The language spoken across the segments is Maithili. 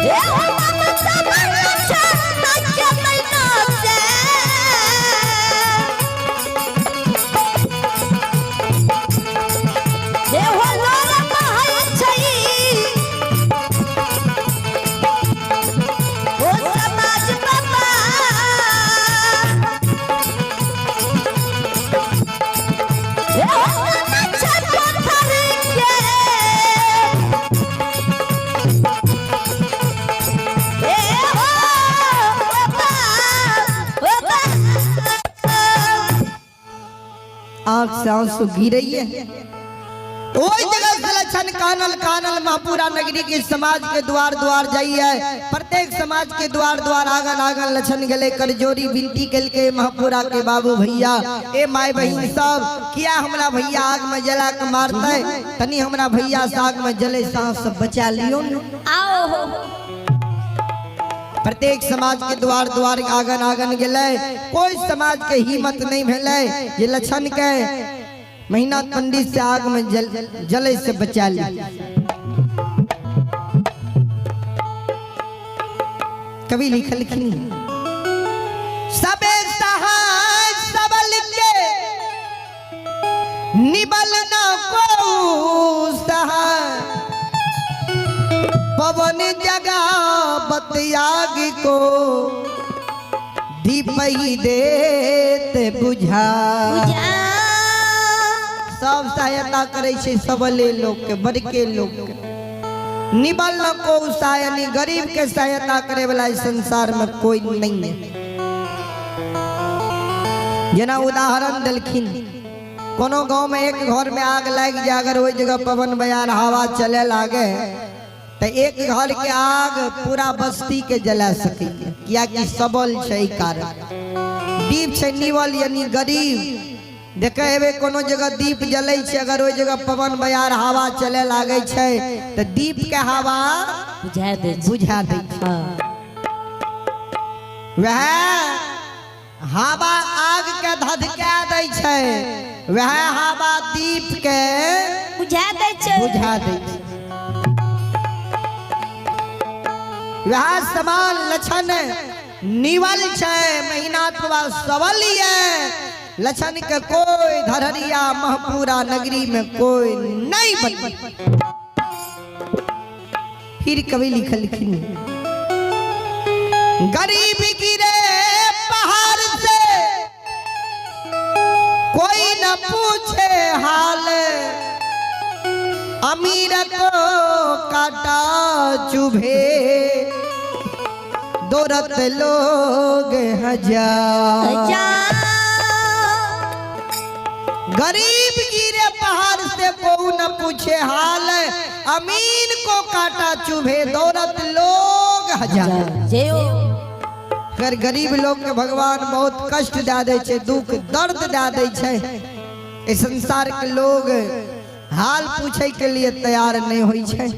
हे हो ममता लछन के मैना से। हे हो लोर बहै छै ओ समाज बाबा। हे हो ममता पत्थर के। हे हो बाबा, ओ बाबा। आंख से आंसू गिरैये। ओहि जगह से लक्षण कानल कानल महपुरा नगरी के समाज के द्वार द्वार जाइए। प्रत्येक समाज के द्वार द्वार, आंगन आंगन लक्षण गेले, करजोरी विनती केलके, महपुरा के बाबू भैया, ए माय बहिन सब, किया हमरा भैया आग में जला के मारते? तनी हमरा भैया से आग में जले सांस सब बचा लियो ने। आओ हो। प्रत्येक समाज के द्वार द्वार, आंगन आंगन गेलै। कोई समाज के हिम्मत नहीं भेलै जे लक्षण के महीना पंडित से आग में जले से बचा ली। कवि लिखलखिन, सबे सहाय सबल के, निबल न को सहाय। पवन जगा बतियाग को, दीप ही देत बुझा। बुझा। सब सहायता करे छै सबले लोग के, बड़के लोग के। निबल न को यानी गरीब के सहायता करे वाला इस संसार में कोई नहीं है। जेना उदाहरण देलखिन, कोनो गांव में एक घर में आग लागि जाए, अगर ओहि जगह पवन बयार हवा चले लागे, तो एक घर के आग पूरा बस्ती के जला सकैए, कियाकि सबल छै ई कारण। दीप छै निबल, यानी गरीब। देखे हेबै, कोनो जगह दीप जलै छै, अगर ओहि जगह पवन बयार हवा चले लागै छै, तऽ दीप के हवा बुझा दै छै। बुझा दै छै। वएह हवा आग के धधका दै छै, वएह हवा दीप के बुझा दै छै। बुझा दै छै। वएह समान लक्षण निवल छै, महीनाथ बाबा सबल ये। लक्षण के कोई धरहरिया महपुरा नगरी में कोई नहीं बन। फिर कवि लिखलखिन, गरीब गिरे पहाड़ से, कोई न पूछे हाल। अमीर को कांटा चुभे, दौड़त लोग हजार। जा। गरीब गिरे पहाड़ से, कोई न पूछे हाल। अमीर को कांटा चुभे, दौड़त लोग हजार। जय हो। अगर गरीब लोग के भगवान बहुत कष्ट दे दै छै, दुख दर्द दे दै छै, इस संसार के लोग हाल पूछे के लिए तैयार नहीं होइ छै।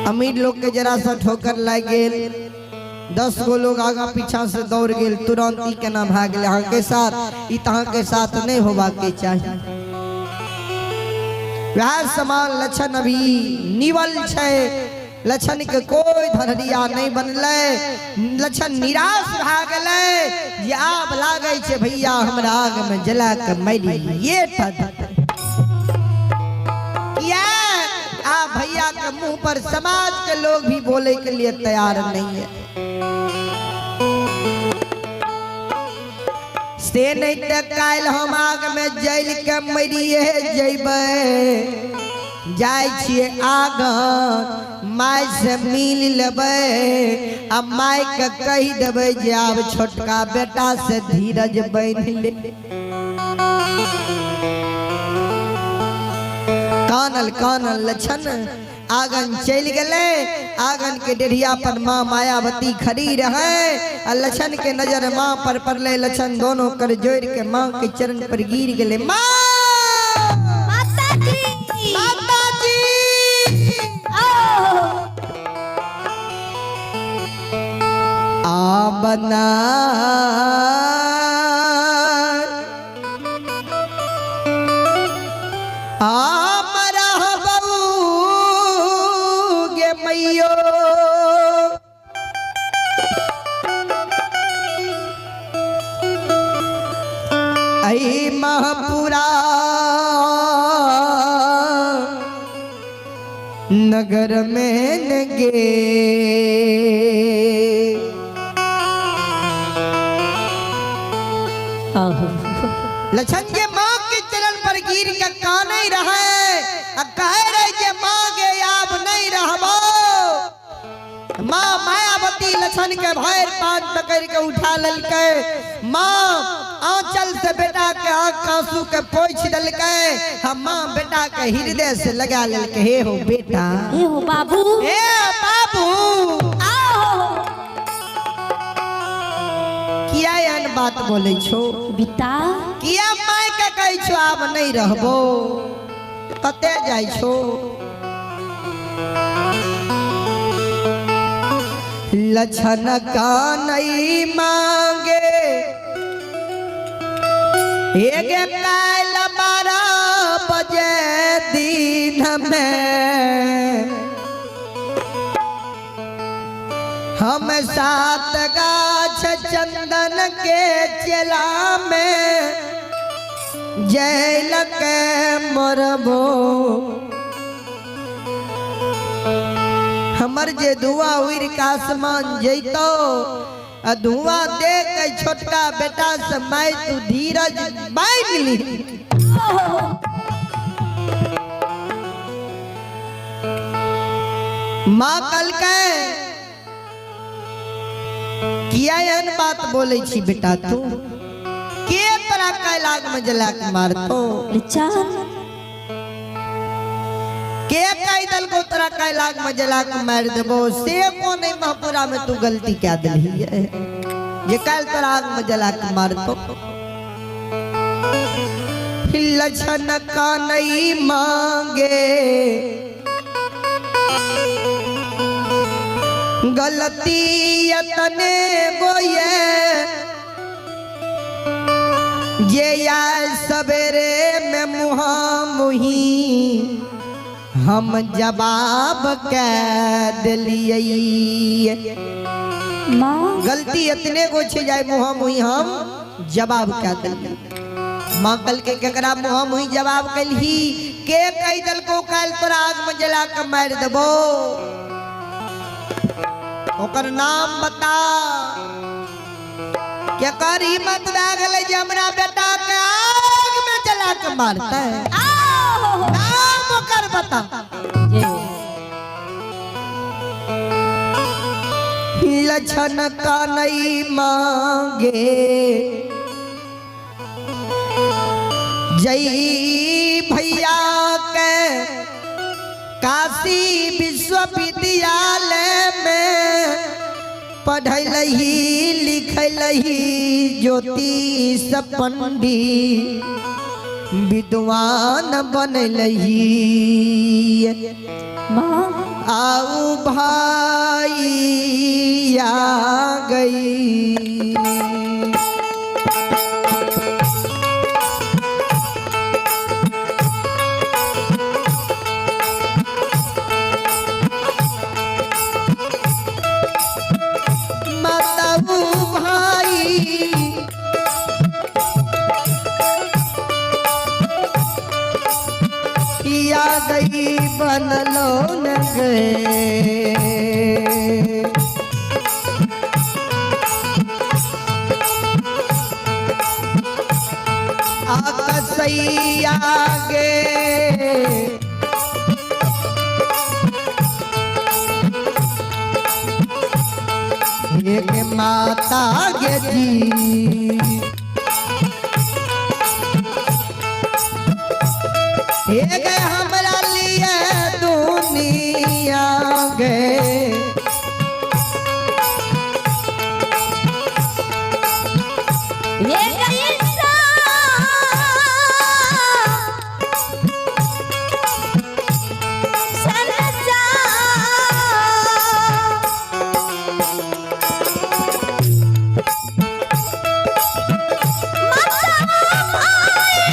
अमीर लोग के जरा सा ठोकर लागि गेल, 10 गो लोग आगा पीछा से दौड़ गेल तुरंत, ई केना भए गेलै अहाँके साथ? ई तऽ अहाँके साथ नहीं होबाके चाही। वएह समान लक्षण अभी निवल छै। लक्षण के कोई धररिया नहीं बनलै। लक्षण निराश भए गेलै जे आब लागै छै भैया हमरा आग में जला के मरिए टा देतै। किया आ भैया के मुंह पर समाज के लोग भी बोले के लिए तैयार नहीं है। से नहीं तऽ काल्हि हम आग में जलि के मरिए जैबै। जाइ छियै आगन, माय से मिल लेबै आ माय के कहि देबै जे आब छोटका बेटा से धीरज बान्हि ले। कानल कानल लक्षण आंगन चलि गेलै। आंगन के डेढ़िया पर माँ मायावती खड़ी रहे आ लक्षण के नजर माँ पर पड़लै। लक्षण दोनों कर जोड़ के माँ के चरण पर गिर गेलै। माँ! माताजी! माताजी! आओ। आ बना आ मरा गे। नगर में न गे। लछन के माँ के चरण पर गिर के काने रहे आ कहे रहे जे माँ गे आब नहीं रहबो। माँ मायावती लछन के भैर पान पकड़ के उठा ललकै। माँ आंचल से बेटा के आँख आंसू के पोछ दलकै। हम माँ बेटा के हृदय से लगा ललकै, हे हो बेटा, हे हो बाबू, हे बाबू, आओ। किया एहन बात बोले छो बेटा? किया माय के कहै छो आब नहीं रहबो, कते जाइ छो? लछन का नहीं मांगे एक काल 12 बजे दिन में हम 7 गाछ चंदन के चेला में जैल के मरबो। हमर जे धुआं उड़ के आसमान जैतो आ धुआं दे के छोटका बेटा से मैं तू धीरज बांध ली। माँ कल के किया एहन बात बोले छी बेटा तू? के तोरा कैलाग में जला के मारतो? लछन के कह दलको तोरा कैलाग में जला के मार देबो? से को नहीं महपुरा में तू गलती क्या दिलही है जे काल तोरा आग में जला के मारतो? लछन का नहीं मांगे गलती यतने गोये जे या सवेरे में मुहा मुही हम जवाब कह दिलियै। माँ गलती इतने गो छे जाए मुहा मुही हम जवाब कह दिलियै। माँ कल के केकरा मुहा मुही जवाब कलही? के कह दलको काल तोरा आग में जला के मार देबो? ओकर नाम बता। केकर हिम्मत भए गेलै जे हमरा बेटा के आग में जला के मारतै? नाम ओकर बता। लछन का नहीं मांगे जई भैया के काशी विश्वविद्यालय में पढ़लही लिखलही ज्योतिष पंडित विद्वान बनलही। माँ आऊ भाई आ गई। माताऊ भाई या गई बनलो न गए। आकसैया गे एक माता गे जी एक हमरा लिए दुनिया गे। एक इंसान संसार माता भाई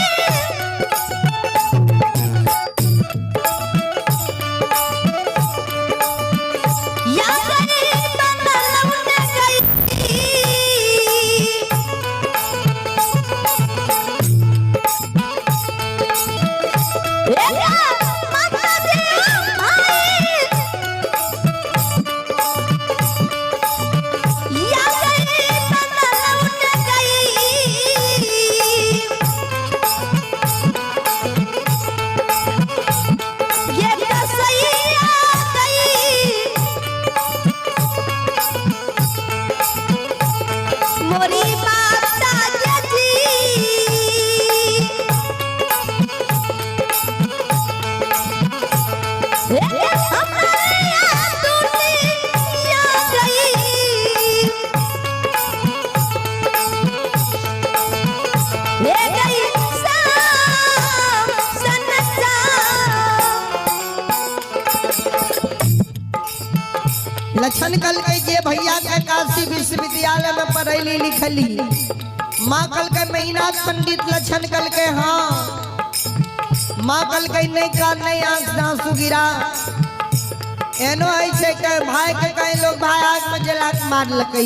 लक्षण कल के जे भैया के काशी विश्वविद्यालय में पढ़ैली लिखली। माँ कल के महिनाथ पंडित। लक्षण कल के हाँ। माँ कल के नहीं कान, नहीं आंख आंसू गिरा। एनो है छै के भाई के कहीं लोग भाई आग में जला के मारलकै।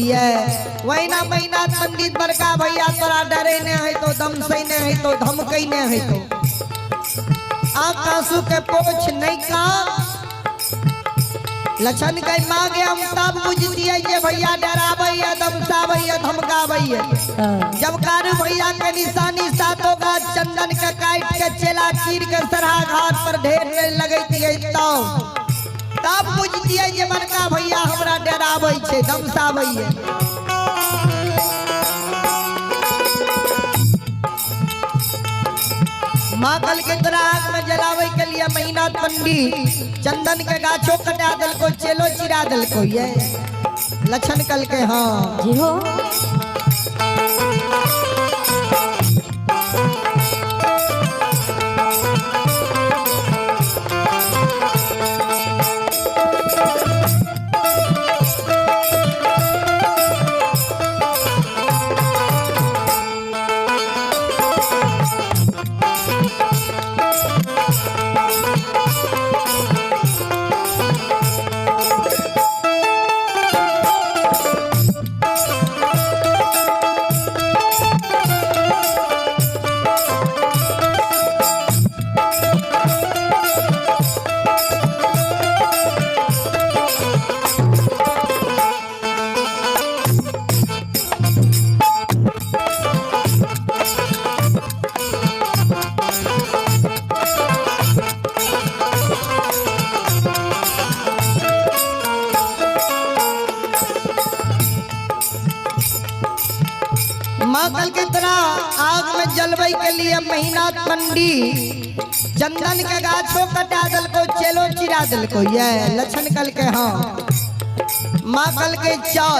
वही ना महिनाथ पंडित बड़का भैया तोरा डरे ने है तो, दमसै ने है तो, धमकै ने है तो। आंख आंसू के पोछ, नहीं का। लक्षण के माँ गे, हम तब बुझतियै जे भैया डराबैया, दमसाबैया, धमकाबैया, जब कारू भैया के निशानी सातों गाछ चंदन के काट के चेला चीर के सरहा घाट पर ढेर नहीं लगैतियै, तब तब बुझतियै जे बड़का भैया हमरा डराबै छै, दमसाबैया। माँ कल के तोरा आग में जलावे के लिए महीना पंडित चंदन के गाछो कटा दलको, चेलो चिरा दलको। ये लक्षण कल के हाँ। जी हो। माँ कल के तरह आग में जलवे के लिए महीना पंडित चंदन के गाछो कटा दलको, चेलो चिरा दलको। ये लक्षण कल के हाँ। माँ कल के चल।